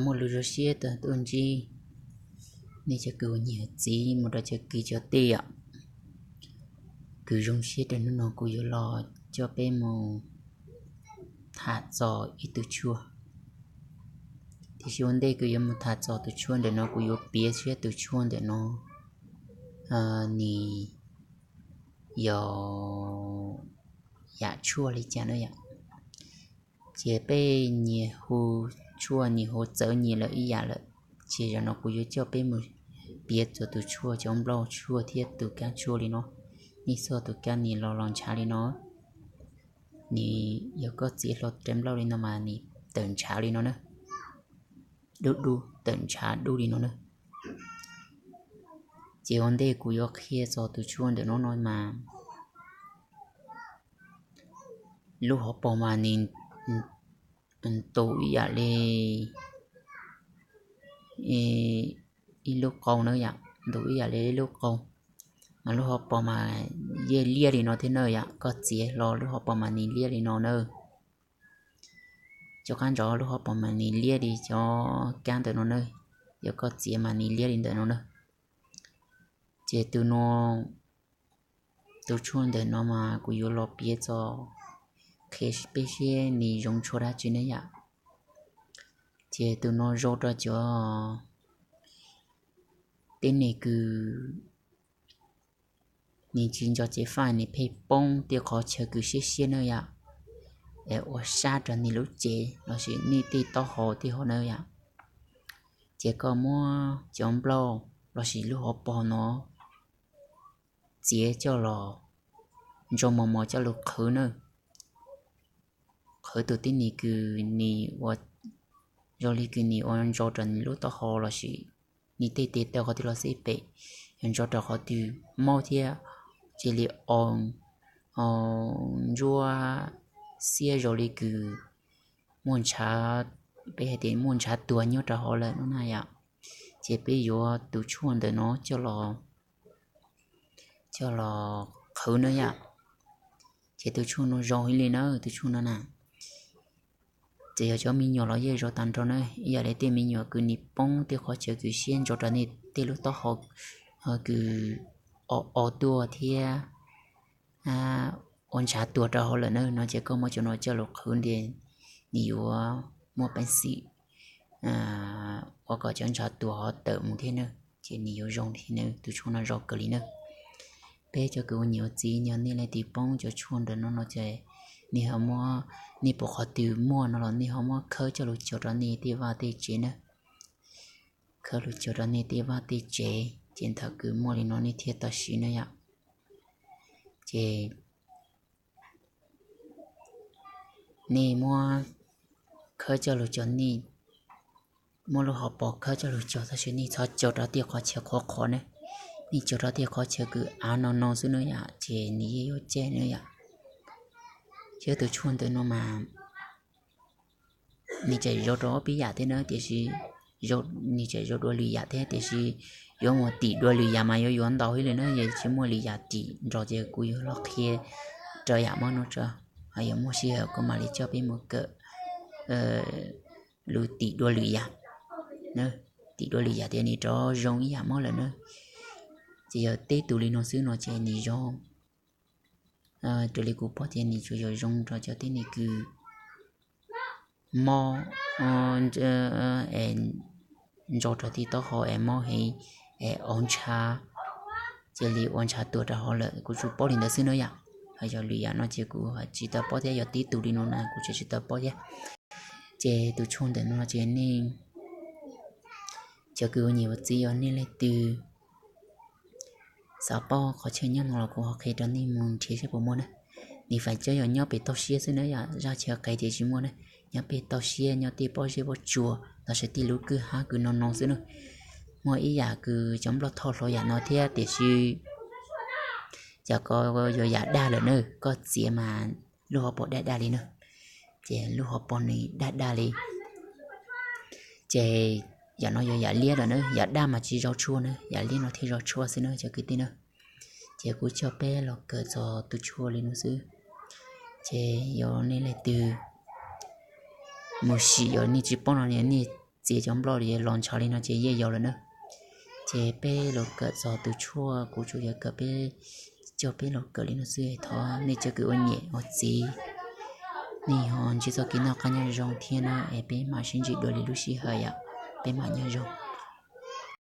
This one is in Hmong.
Muaj lus zoo siab tuaj ntsib nej cov kwv uas nyiam txiv mus rau cov kwv cov tij os. Kuv zoo siab rau hnub no kuv yuav los coj peb mus tham txog ib tug tshuaj. Tiam sis ua ntej kuv yuav mus tham txog tus tshuaj ntawm no, kuv yuav piav siab tus tshuaj ntawm no nws yog yam tshuaj li cas na yom. Ces peb nyias hu tshuaj nyias hu txawv nyias lawm ib yam lawm. Ces zaum no kuv yuav coj peb mus piav txog tus tshuaj cov nplooj tshuaj thiab tus kab tshuaj li no. Nej xoj tus kab nws los los ntshav li no, nws yog koj txiav hlo rau nplooj li no mas nws tawm ntshav li no na, dub dub tawm ntshav dub li no na. Ces ua ntej kuv yuav qhia txog tus tshuaj ntawm no no mas lub hauv paus mas nws ntu ib yam li ib lub qau na yom, ntu ib yam li ib lub qau. Mas lub hauv paus mas yeej liab li no thiab na yom, koj txiav hlo lub hauv paus mas nws liab li no na. Cov qab ntsos lub hauv paus mas nws liab li cov kab ntawm no na, yog koj txiav mas nws liab li ntawm no na. Ces tus no, tus tshuaj ntawm no mas kuv yuav los piav txog qhia peb siab nws zoo tshuaj dab tsi ne yom. Ces tus no zoo rau cov tib neeg kws nws tsis nco cev faj, nws pheej poob tej qhov chaw kws siab siab na yom, es ua sab rau nws lub cev lossis nws tej taub hau tej hauv na yom. Ces koj muab cov nplooj lossis lub hauv paus no txiav coj los ntso mos mos coj lug qhwv na. Qhwv tus tib neeg kws nws ua, zoo li kws nws ua ntso rau nws lub taub hau lossis nws tej tes taw qhov twg los xij pem, yog ntso rau qhov twg mob thiab cia li o ntsuab xiab zoo li kws muaj ntshav, peb hais tias muaj ntshav tuag nyob rau hauv lawm no na yom. Ces peb yuav tus tshuaj ntawm no coj los, coj los qhwv na yom. Ces tus tshuaj no zoo heev li na, tus tshuaj no na. Ces yog cov me nyuam los yeej zoo tag nrho na, ib yam li tej me nyuam kws nws poob tej qhov chaw kws siab ntso rau nws tej lub taub hau kws o o tuaj thiab ua ntshav tuag rau hauv lawm na, no ces koj muab cov no coj los qhwv ntes, nws yuav muaj peev xwm ua kom cov ntshav tuag ho tawm mus thiab na, ces nws yuav zoo thiab na, tus tshuaj no zoo kawg li na. Peb cov kws ua niam ua txiv, yog nej leej twg poob cov tshuaj ntawm no no ces nej ho muab, nej pom qhov twg muaj no los nej ho muab khawb coj lug cog rau nej tej vaj tej tsev na. Khawb lug cog rau nej tej vaj tej tsev, ces thaum kws muaj li no nej thiaj tau siv na yom. Ces nej muab khawb coj lug cog, nej muab lub hauv paus khawb coj lug cog, tab sis nej txhob cog rau tej qhov chaw qhuav qhuav na. Nej cog rau tej qhov chaw kws av no no xwb na yom, ces nws yeej yuav caij na yom. Thiab tus tshuaj ntawm no mas nws tseem zoo rau ob peb yam thiab na, tiam sis nws tseem zoo dua lwm yam thiab, tiam sis yuav mus tim dua lwm yam mas yuav yuav ntau heev li na, yog tsis muaj lwm yam tim nrog ces kuv yuav los qhia rau yam mob no tso, ho yog muaj sij hawm kuv mam li coj peb mus kawm lus tim dua lwm yam, tim dua lwm yam tias nws rov zoo ib yam mob lawm na. Ces yog teb tus li no xwb no ces nws zoo, raws li kuv pom tias nws tsuas yog zoo rau cov tib neeg kws mob es ntso rau tej taub hau es mob heev es ua ntshav, cia li ua ntshav tuag rau hauv lawm, kuv tsuas paub li ntawd xwb na yom. Ho yog lwm yam no ces kuv tsis tau paub thiab, yog tib tus li no na kuv tseem tsis tau paub thiab. Ces tus tshuaj ntawm no ces nej cov kws ua niam ua txiv, yog nej leej twg xav paub qhov chaw nyob no los kuv ho qhia rau nej mus nrhiav saib puas muaj na. Nws feem coob yog nyob pem toj siab xwb na yom, zaj chaw qhia ces tsis muaj na. Nyob pem toj siab, nyob tej pob zeb pob tsuas lossis tej lub kwj ha kws no no xwb na. Muaj ib yam kws cov nplooj thoj hlo yam no thiab, tiam sis cas ko yuav yam daj lawm na, koj txiav mas lub hauv paus daj daj li na. Ces lub hauv paus nws daj daj li. Ces yam no yog yam liab lawm na, yam daj mas tsis zoo tshuaj na, yam liab no thiaj zoo tshuaj xwb na cov kwv tij na. Ces kuv coj peb los kawm txog tus tshuaj li no xwb. Ces yog nej leej twg mus sim, yog nej tsis paub no nej txiav cov nploj los ntshav li no ces yeej yau lawm na. Ces peb los kawm txog tus tshuaj kuv tsuas yog kawm peb, coj peb los kawm li no xwb, thov nej cov kws ua niam ua txiv nej ho ntsib txoj kev noj qab nyob zoo thiab na, es peb mam sib ntsib dua lwm lub sij hawm yom. Peb mam nyob zoo.